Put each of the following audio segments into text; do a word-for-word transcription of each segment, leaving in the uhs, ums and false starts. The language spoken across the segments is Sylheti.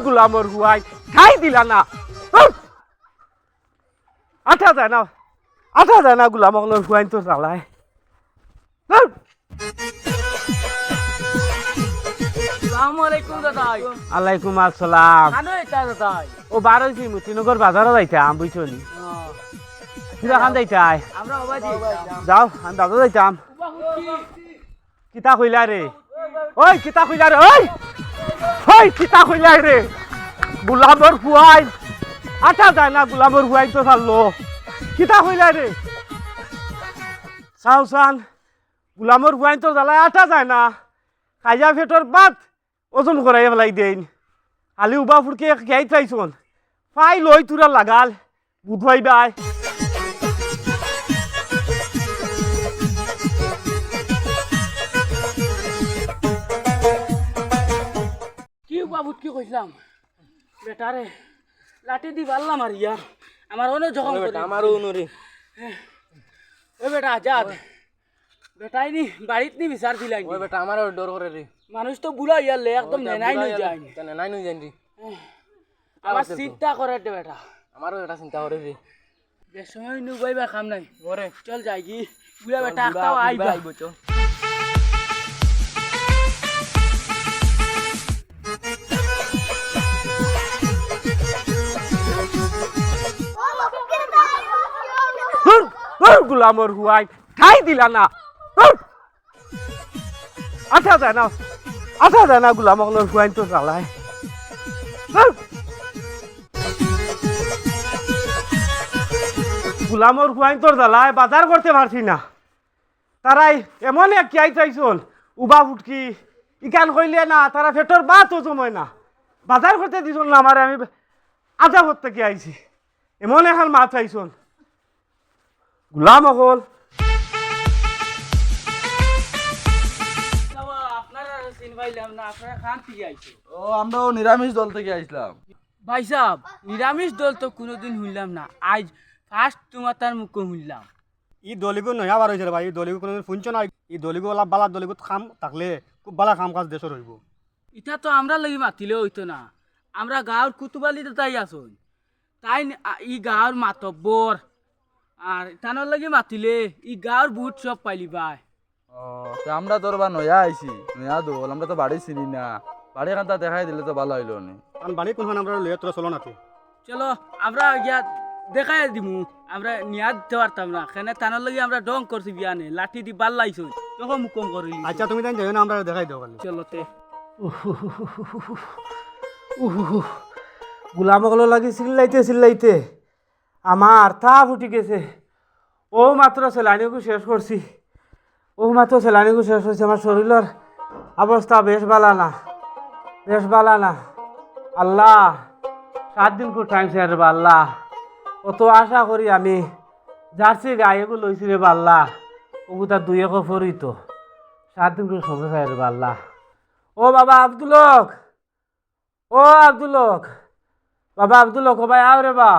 গুলামর হুয়াইন, ঠাই দিলা না। উফ! আটা যায় না, আটা যায় না গুলাম অকলর হুয়াইনতর জ্বালায়। উফ! আসসালামু আলাইকুম দাদাই। আলাইকুম আসসালাম। কানো এটা দাদাই? ও বার অইছি, মতিনগর বাজারো যাইতাম, বুঝছো নি? ও। কিতা খান যাইতায়? আমরা ওবাদি যাইতাম। যাও, আমি বাজারো যাইতাম। কিতা কইলা রে? ওই, কিতা কইলা রে? ওই! ওই, কিতা কইলা রে? গুলামর হুয়াইন। আটা যায় না, গুলামর হুয়াইনতর জ্বালায়। কিতা কইলা রে? চাও চান, গুলামর হুয়াইনতর জ্বালায় আটা যায় না। খাইয়া পেটর ভাত হজম করাইয়া ফালাই দেইন। খালি উবা ফুটকি এক গিয়াই পাইছন। ফাইল অই তুরা লাগাল। বুধবাই বাই। কি বাবুত কি কইছিলাম? বেটারে, লাঠি দি বাল্লা মারিয়া। আমার অনো জখম ওই বেটা, করে। আমারও অনো রে। ওই বেটা, আজাদ। বেটাই নি, বাড়িত নি বিচার দিলাই নি। ওই বেটা, আমারও ডর করে রে। মানুষ তো বুড়া ইয়ার লে, একদম ওই বেটা, নেনাই বুড়া নই ইয়ার যায়। লে, নেনাই নই যায় রে। আমার চিন্তা করে রে বেটা। আমারও এটা চিন্তা করে রে। বেসময় নু বইবার কাম নাই। ঘরে। চল যাই কি? বুড়া বেটা, বুড়া, আস্তাও বুড়া আইবা। আইবো, চল। ধুর, ধুর, গুলামর হুয়াইন, ঠাই দিলা না। ধুর। আটা যায় না, আটা যায় না, গুলাম অকলর হুয়াইনতর জ্বালায়। ধুর। গুলামর হুয়াইনতর জ্বালায় বাজার করতে পারছি না। তারাই এমন এক কিয়াই চাইছন, উবা ফুটকি, ইখান কইলে না, তারা পেটর ভাতও জমে না। বাজার করতে দিছন না আমারে, আমি আজাবত থাকি আইছি। এমন এখান মাত চাইছন। গুলাম অকল। বাবা, আপনারা চিন পাইলাম না, আপনারা কান থাকি আইছন? ও, আমরাও নিরামিষ দল থাকি আইছলাম। ভাইসাব, নিরামিষ দল তো কুনুদিন হুনলাম না, আইজ first তুমাতার মুখো হুনলাম। ই দলিগু নয়া বার অইছে রে ভাই, ই দলিগু কুনুদিন হুনছো না? ই দলিগু অলা বালা দলিগুত কাম থাকলে খুব বালা কাম কাজ দেশর অইবো। ইতা তো আমরার লাগি মাতিলে অইতো না, আমরা গাঁওর কুতুব আলী দাদাই আছইন, তাইন আ, ই গাঁওর মাতব্বর, আর তানর লাগি মাতিলে ই গাঁওর ভুট সব পাইলিবায়। ও, তে আমরা তো রে বা নয়া আইছি, নয়া দল, আমরা তো বাড়ি চিনি না। বাড়ি খানতা দেখাই দিলে তো বালা অইলো নে। কারণ বাড়ি কুনখান আমরা লইয়া তোরা চলো না তে। চলো, আমরা গিয়া দেখাই দিমু। আমরা নিয়া দিতে পারতাম না। কেনে তানর লাগি আমরা ঢং করছি বিয়ানে, লাঠি দি বাল্লাইছইন। তখন মুকম করিলি। আচ্ছা, তুমি তাইন যাইও না, আমরা দেখাই দেও খালি। চলো তে। উহু, গুলাম অকলর লাগি চিল্লাইতে চিল্লাইতে আমার তা ফুটি গেছে। ও মাত্র সেলানিগু শেষ করছি, ও মাত্র সেলানিগু শেষ করছি। আমার শরীলর অবস্থা বেশ বালা না, বেশ বালা না। আল্লাহ, সাত দিনকুর time চাইয়ার রে বা আল্লাহ। অত আশা করি আমি জার্সি গাই এগু লইছি রে বা আল্লাহ, অগুতা দুই এক ফরই তো। সাত দিনকুর সময় চাইয়ার রে বা আল্লাহ। ও বাবা আব্দুল হক, ও আব্দুল হক, বাবা আব্দুল হক, ও ভাই আও রে বা।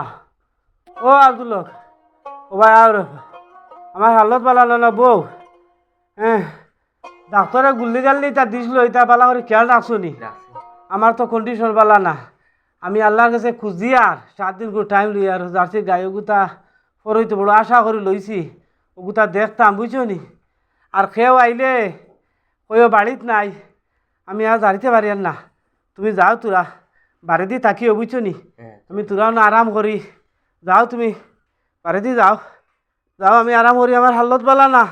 ও আব্দুল হক, ও ভাই আও রে বা। আমার হালত বালা না, না বউ। হ্যাঁ, ডাক্তরে গুল্লি গাল্লি ইতা দিছিল, ইতা বালা করি খেয়াল রাখছো নি? রাখছি। আমার তো condition বালা না। আমি আল্লাহর গেছে খুজিয়ার সাত দিনকুর time লইয়ার জার্সি গাই অগুতা ফরই তো বড় আশা করি লইছি। অগুতা দেখতাম, বুঝছো নি? আর কেউ আইলে কইও বাড়িত নাই, আমি আর যাইতে পারিয়ার না। তুমি যাও তুরা, বাড়িদি থাকিও, বুঝছো নি? হ্যাঁ। আমি তুরা অনো আরাম করি, যাও তুমি, বাড়িদি যাও, যাও, আমি আরাম করি, আমার হালত বালা না।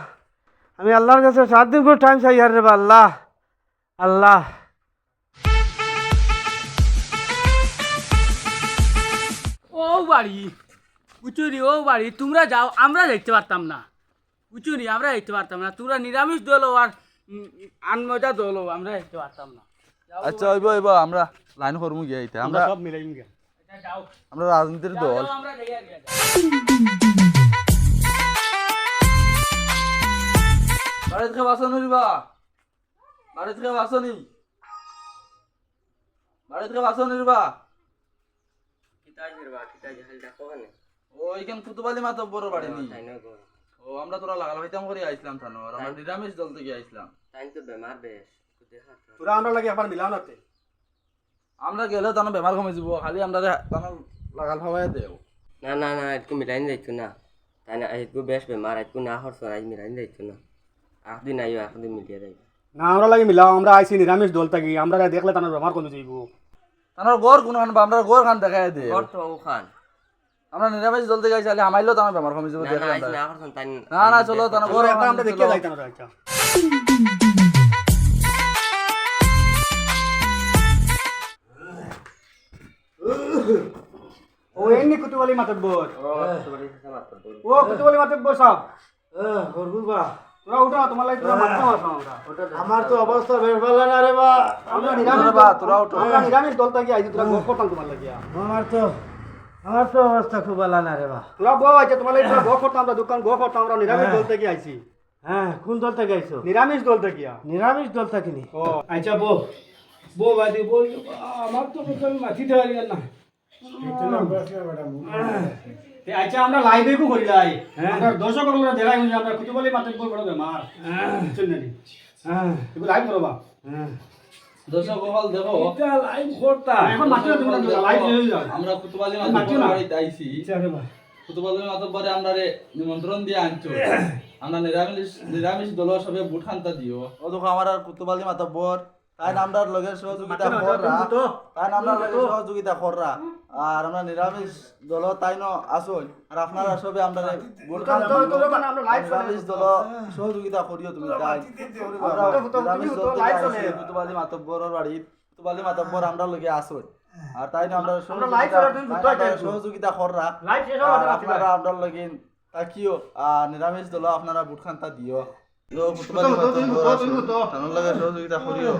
আমি আল্লাহর গেছে সাত দিনকুর time চাইয়ার রে বা আল্লাহ, আল্লাহ। ও বাড়ি, বুঝছো নি, ও বাড়ি, তুমরা যাও, আমরা যাইতে পারতাম না। বুঝছো নি, আমরা যাইতে পারতাম না। তুমরা নিরামিষ দল অও আর, উম, আনমজা দল অও, আমরা যাইতে পারতাম না। যাও আচ্ছা, অইবো, অইবো, আমরা line করমু গিয়া ইতা। আমরা আমরা সব মিলাইমু গিয়া। আচ্ছা, যাও। আমরা রাজনীতির যাও, দল। যাও, আমরা যাই আর গিয়া, যাও। বাড়িত কেউ আছো নি রে বা? বাড়িত কেউ আছো নি? বাড়িত কেউ আছো নি রে বা? কিতা অইছে রে বা? কিতা অইছে? খালি ডাকো কেনে? ও, ইখান কুতুব আলী মাতব্বরর বাড়ি নি? তাইন গো। ও, আমরা তুরা লাগাল পাইতাম করি আইছলাম তানর। আমরা তাইন? নিরামিষ দল থাকি আইছলাম। তাইন তো বেমার বেশ। একটু দেখা তো। তুরা আমরার লাগি একবার মিলাও না তে। আমরা গেলেও তান বেমার কমি যাইবো, খালি আমরারে তান লাগাল ফাওয়াইয়া দেও। না, না, না, এটুকু মিলাইন যাইতো না। তাইন না, এটুকু বেশ বেমার, এটুকু না করছো, আইজ মিলাইন যাইতো না। একদিন আইও, একদিন মিলিয়া যাইবো। না, আমরার লাগি মিলাও, আমরা আইছি নিরামিষ দল থাকি, আমরারে দেখলে তান বেমার কমি যাইবো। তান ঘর কুনখান বা, আমরার ঘর খান দেখাইয়া দেও। ঘর তো অখান। আমরা নিরামিষ দল থাকি আইছি, খালি হামাইলেও তান বেমার কমি যাইবো, না, দেখলে না, আইজ আমরা। না করছেন, তাইন না, না, চলো, তান চলো, ঘর একবার আমরা দেখিয়া যাই তান একটা। ও, এমনি কুতুব আলী মাতব্বর। ও, কুতুব আলী মাতব্বর সাব। এ, হরকুল বা। তোরা উঠো, তুমার লাগি তোরা মাততাম আছলাম আমরা। আমার তো অবস্থা বেশ ভালা না রে বা। আমরা নিরামিষ দল, তোরা উঠো। আমরা নিরামিষ দল থাকি আইছি, তোরা গপ করতাম তুমার লাগিয়া। আমার তো, আমার তো অবস্থা খুব ভালা না রে বা। তোরা বও, আইচ্ছা, তুমার লাগি তোরা গপ করতাম, আমরা দোকান গপ করতাম, আমরা নিরামিষ দল থাকি আইছি। হ্যাঁ, কোন দল থাকি আইছো? নিরামিষ দল থাকিয়া। নিরামিষ দল থাকি নি? ও। আইচ্ছা, বও। বও বাদি, বও। আমার তো প্রথমে মাতি দেওয়া যায় না। এ, আইচ্ছা, আমরা live-এ কু করিলাই। হ্যাঁ। আমরা দর্শক অকলরে দেখাই যে আমরা কুতুব আলী মাতব্বর বড় বেমার। হ্যাঁ। বুঝছইন নি? হ্যাঁ। এগু live করো বা। হ্যাঁ। দর্শক অকল দেখো। ইটা live করতা। এখন মাতিও না, তোমরা live হয়ে যাও। আমরা কুতুব আলী মাতব্বর বাড়িত আইছি। আচ্ছা রে বা। কুতুব আলী মাতব্বরে আমরারে নিমন্ত্রণ দিয়া আনছো। আমরা নিরামিষ, নিরামিষ দল সবে ভোট খান্তা দিও। ও দেখো, আমরার কুতুব আলী মাতব্বর তাইন আমরার লগে সহযোগিতা কররা। তাইন আমরার লগে সহযোগিতা কররা। আর আমরা নিরামিষ দল তাইনও আছইন। আর আপনারা সবে আমরারে ভোট খান, নিরামিষ দল সহযোগিতা করিও তুমি তাইন। আমরা নিরামিষ দল থাকি আইছি, কুতুব আলী মাতব্বরর বাড়িত। কুতুব আলী মাতব্বর আমরার লগে আছইন। আর তাইন আমরার সহযোগিতা কররা। আর আপনারা আমরার লগে থাকিও। আর নিরামিষ দল আপনারা ভোট খান্তা দিও। লো, কুতুব আলী মাতব্বর আছইন। তান লগে সহযোগিতা করিও।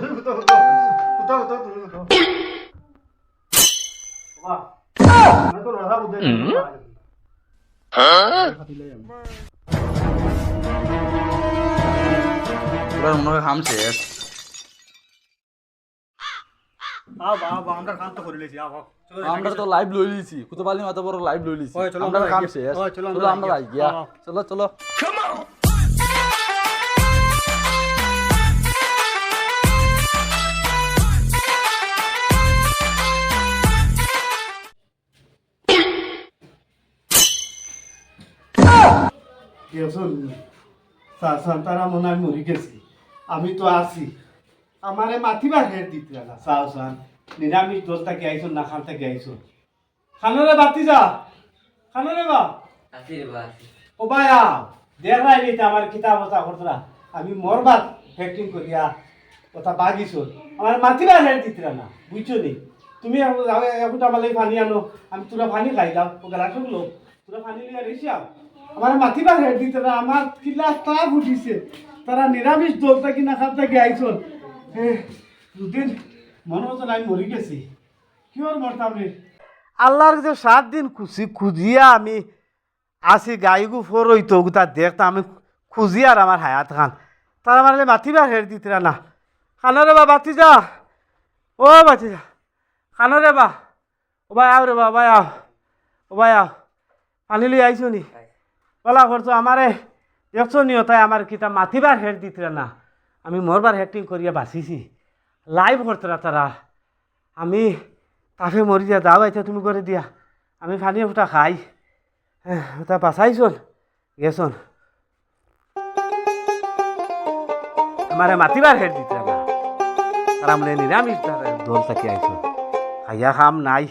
তোরা মনে হয় কাম শেষ। আও বা, আও বা, আমরা কাম তো করিলিছি, আও, আও। চলো, আমরা তো live লইলিছি, কুতুব আলী মাতব্বর live লইলিছি। ওই, চলো, আমরা কাম শেষ। ওই, চলো, আমরা চলো, আমরা যাই গিয়া। আও, আও। চলো, চলো। গেছইন? চা-, চাচারা মনে হয় মরি গেছে। আমি তো আছি। আমারে মাতিবার হের দিতরা না। চাও চান, নিরামিষ দল থাকি আইছো না খান থাকি আইছো? খানো রে ভাতিজা, খানো রে বা। আছি রে বা, আছি। ও বা আও, দেখরায় নি তে আমার কিতা অবস্থা করতরা। আমি মরবার acting করিয়া কথা বাগিছো। আমারে মাতিবার হের দিতরা না, বুঝছো নি? তুমি এখন যাও, এখন আমার লাগি পানি আনো, আমি থুড়া পানি খাইলাম, ও গেলাস গুলো, থুড়া পানি লইয়া রইছি আও। আমারে মাতিবার হের দিতরা না, আমার কিলা তাপ উঠিছে। তারা নিরামিষ দল থাকি না খান থাকি আইছো। এ, দুদিন মনে হতো না আমি মরি গেছি। কিওর মরতাম রে? আল্লাহর কাছে সাত দিন খুশি খুঁজিয়া আমি আছি, গাইগু ফর অইতো, ওগুতা দেখতা আমি খুঁজিয়ার আমার হায়াত খান। তারা আমারে মাতিবার হের দিতরা না। খানো রে বা ভাতিজা, ও ভাতিজা, খানো রে বা, ও বা আও রে বা, ও বা আও, ও বা আও, পানি লইয়া আইছো নি? বালা করছো, আমারে দেখছো নি, ও তাই আমার কিতা মাতিবার হের দিতরা না। আমি মরবার acting করিয়া বাঁচিছি, live করতরা তারা। আমি তাপে মরি যা, দাও আইচ্ছা তুমি করে দিয়া। আমি পানি ফুটা খাই। হ্যাঁ, ওটা বাঁচাইছন, গেছন। আমারে মাতিবার হের দিতরা না। তারা মানে নিরামিষ দল থাকি আইছন। খাইয়া কাম নাই।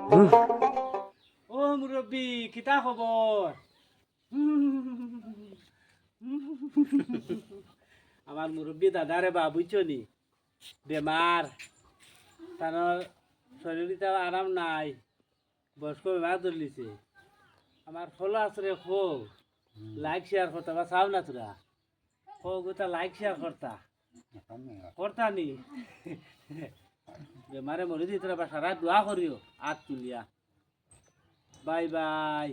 হুম। ও মুরব্বি, কিতা খবর? আমার মুরব্বি দাদারে বা, বুঝছো নি? বেমার, তার শরীরটা আরাম নাই, বয়স্ক বেমার ধরলিছে। আমার ফলো আছে রে, খো, হুম। Like share করতা বা চাও না তোরা? খো গোটা like share করতা। করতা নি? বেমারে মরি দিতরা বা সারা দোয়া করিও, আত তুলিয়া। Bye bye।